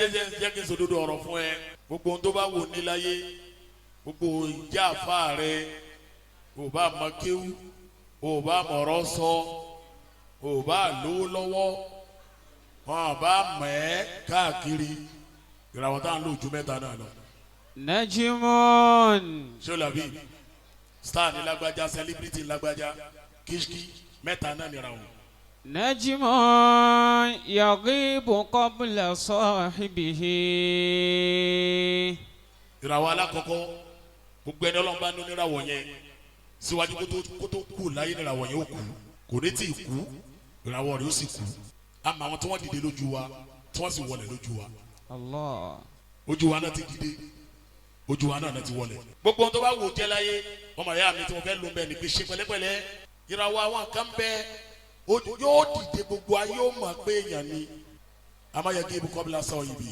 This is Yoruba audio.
Jẹ́ kí n sòdodo ọ̀rọ̀ fún ẹ. Gbogbo ohun tó bá wò ní láyé, gbogbo ìjà àfa rẹ, ò bá mọ kéwú, ò bá mọ̀rọ̀ sọ, ò bá lówó lọ́wọ́, wọn bá mọ̀ ẹ́ káàkiri, ìràwọ̀ tá à ń lò ju mẹ́ta náà lọ. نجم. Ṣọlábì star ní lágbájá, celebrity lágbájá, kíṣkí, mẹ́ta náà nìràwọ̀. نجم يغيب قبل صاحبه. Ìràwọ̀ alákọ̀ọ́kọ́, gbogbo ẹni Ọlọ́run bá ní oníràwọ̀ yẹn síwájú kótó kú láyé, níràwọ̀ yẹn ó kú. Kò ní tí ì kú, ìràwọ̀ rẹ̀ ó sì kú. Àmọ́ àwọn tí wọ́n dìde lójú wa, tí wọ́n sì wọlé lójú wa, Allah. ojú wa náà ti dìde, ojú wa náà ti wọlé. Gbogbo ohun tó bá wò jẹ́ láyé, ọmọ ìyá mi, tí mo fẹ́ lò ń bẹ̀ ni pé ṣe pẹ̀lẹ́pẹ̀lẹ́. Ìràwọ̀ àwọn kan bẹ, yóò dìde, gbogbo ayé ó mọ̀ pé èèyàn ni, amáyẹ̀kẹ́ ibùkọ́ bí lásán ibi.